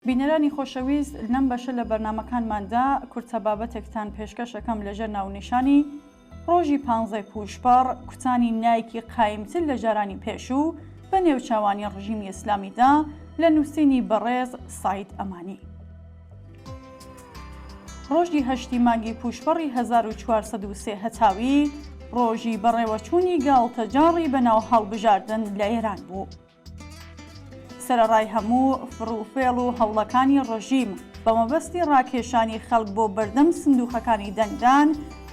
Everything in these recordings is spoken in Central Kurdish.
بینەرانی خۆشەویست لەم بەشە لە بەرنامەکانماندا کورتە بابەتێکتان پێشکەش ئەکەم لەژێر ناونیشانی، ڕۆژی پانزەی پووشپەڕ کوتانی نایکی قایمتر لە جارانی پێشوو بە نێوچاوانی ڕژیمی ئیسلامیدا لە نووسینی بەڕێز سەعید ئەمانی. ڕۆژی هەشتی مانگی پووشپەڕی 1403 هەتاوی ڕۆژی بەڕێوەچوونی گاڵتەجاڕی بەناو هەڵبژاردن لە ئێران بوو. سەرەڕای هەموو فڕوفێڵ و هەوڵەکانی ڕژیم بە مەبەستی ڕاکێشانی خەڵک بۆ بەردەم سندووقەکانی دەنگدان،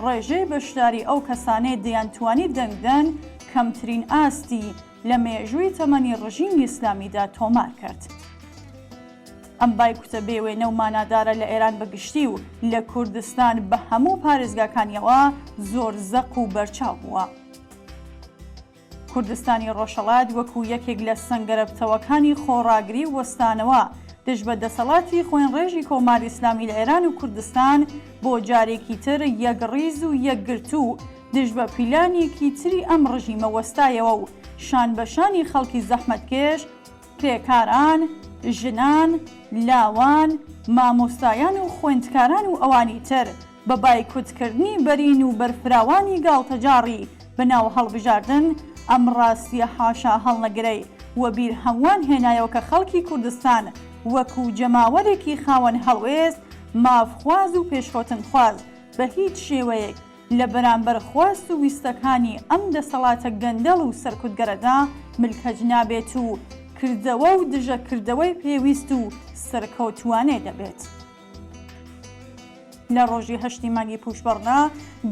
ڕێژەی بەشداری ئەو کەسانەی دەیانتوانی دەنگ بدەن کەمترین ئاستی لە مێژووی تەمەنی ڕژیمی ئیسلامیدا تۆمار کرد. ئەم بایکوتە بێ وێنە و مانادارە لە ئێران بە گشتی و لە کوردستان بە هەموو پارێزگاکانیەوە زۆر زەق و بەرچاو بووە. کوردستانی ڕۆژهەڵات وەکوو یەکێک لە سەنگەرە پتەوەکانی خۆڕاگری و وەستانەوە دژ بە دەسەڵاتی خوێنڕێژی کۆماری ئیسلامی لە ئێران و کوردستان بۆ جارێکی تر یەکڕیز و یەکگرتوو دژ بە پیلانێکی تری ئەم ڕژیمە وەستایەوە و شان بە شانی خەڵکی زەحمەتکێش کرێکاران، ژنان، لاوان، مامۆستایان و خوێندکاران و ئەوانی تر بە بایکوتکردنی بەرین و بەرفراوانی گاڵتەجاڕی بە ناو هەڵبژاردن ئەم ڕاستیە حاشا هەڵنەگرەی وەبیر هەموان هێنایەوە کە خەڵکی کوردستان وەکو جەماوەرێکی خاوەن هەڵوێست، مافخواز و پێشکەوتنخواز بە هیچ شێوەیەک لە بەرامبەر خواست و ویستەکانی ئەم دەسەڵاتە گەندەڵ و سەرکوتگەرەدا ملکەچ نابێت و کردەوە و دژە کردەوەی پێویست و سەرکەوتووانەی دەبێت. لە ڕۆژی هەشتی مانگی پووشپەڕدا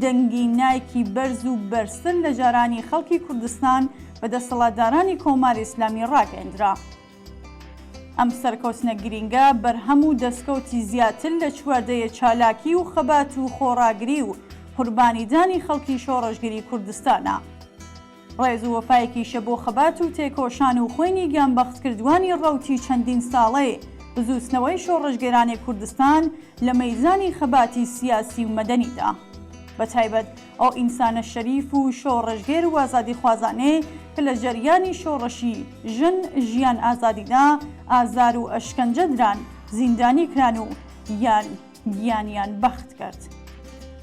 دەنگی نایکی بەرز و بەرزتر لە جارانی خەڵکی کوردستان بە دەسەڵاتدارانی کۆماری ئیسلامی ڕاگەیەندرا. ئەم سەرکەوتنە گرینگە بەرهەم و دەسکەوتی زیاتر لە چوار دەیە چالاکی و خەبات و خۆڕاگری و قوربانیدانی خەڵکی شۆڕشگری کوردستانە. ڕێز و وەفایەکیشە بۆ خەبات و تێکۆشان و خوێنی گیانبەختکردوانی ڕەوتی چەندین ساڵەی بزووتنەوەی شۆڕشگێرانەی کوردستان لە مەیدانی خەباتی سیاسی و مەدەنیدا. بەتایبەت ئەو ئینسانە شەریف و شۆڕشگێر و ئازادیخوازانەی کە لە جەریانی شۆڕشی ژن ژیان ئازادیدا ئازار و ئەشکەنجە دران، زیندانی کران و یان گیانیان بەخت کرد.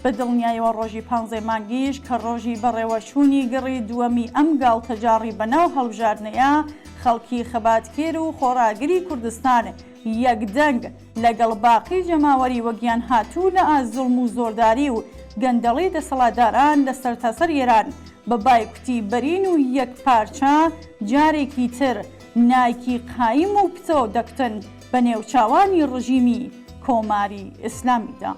بە دڵنیایەوە ڕۆژی پانزەی مانگیش کە ڕۆژی بەڕێوەچوونی گڕی دووەمی ئەم گاڵتەجاڕی بەناو هەڵبژاردنەیە، خەڵکی خەباتکێر و خۆڕاگری کوردستان یەکدەنگ لەگەڵ باقی جەماوەری وەگیانهاتوو لە ئاست زوڵم و زۆرداری و گەندەڵی دەسەڵاتداران لە سەرتاسەر ئێران بە بایکوتی بەرین و یەکپارچە جارێکی تر نایکی قایم و پتەو دەکوتن بە نێوچاوانی ڕژیمی کۆماری ئیسلامیدا.